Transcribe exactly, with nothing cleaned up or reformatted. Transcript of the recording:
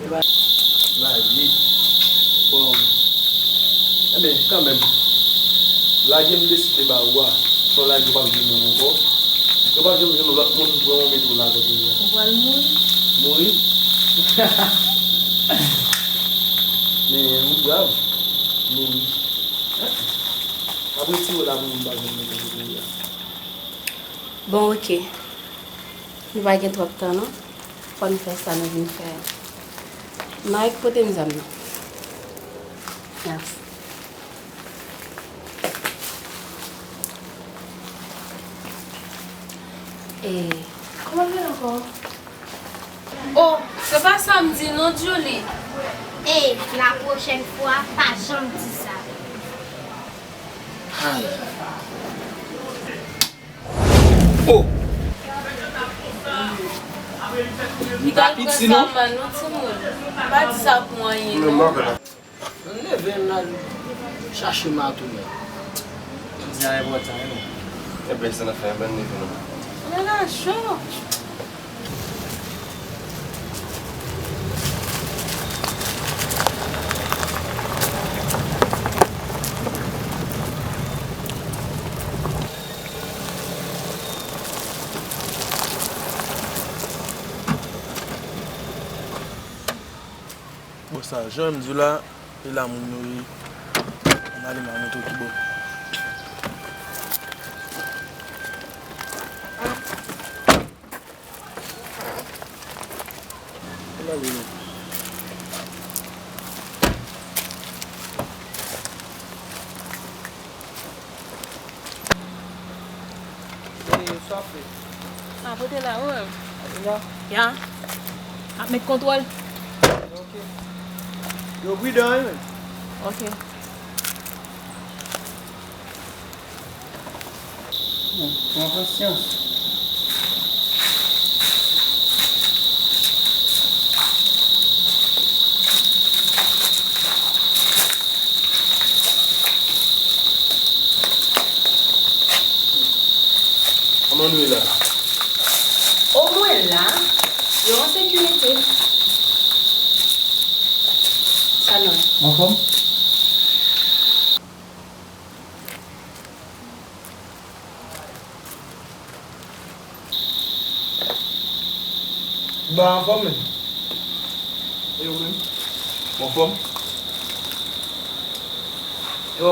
Lage. Bon. Enben, kanmenm. Lage m deside ba ou a. San lage, ou p ap jwenn moun ankò. Ou p ap janm jwenn lòt moun pou yon mete w la kote ou a. Ou pral mouri. Mouri? Men, ou grav. Mouri. M ap retire w la pou moun pa jwenn mete w kote ou a. Bon, oke. Nou pa gen twòp tan, non. Fò n fè sa nou vin fè a. Mike, pote m zam nan. Mèsi. E, kòman l rele ankò? Oh, se pa sa m di non, Julie. E, la pwochèn fwa, pa janm di sa. Ay. Oh! Li pa piti, non? Sa mal, non, timoun. Pa di sa pou anyen, non. Ann leve n al chache mato, men. Di a enpòtan, wi. Enben, sa n ap fè, ann leve nou. Men la cho. Bon, sa, jan m di w la, e la moun yo ye. Ann ale m al montre w ki bò. Ann ale non. E sa w ap fè? Sa pote la, wi. Pote la? Ya. Ap met kontwòl. Ok. Yo pridan, wi, men. Ok. Bon, pran pasyans. Kòman nou ye la? O mwen la, yo an sekirite. Sa nou ye? Anfòm? Ba anfòm, men. E ou menm? Anfòm? E w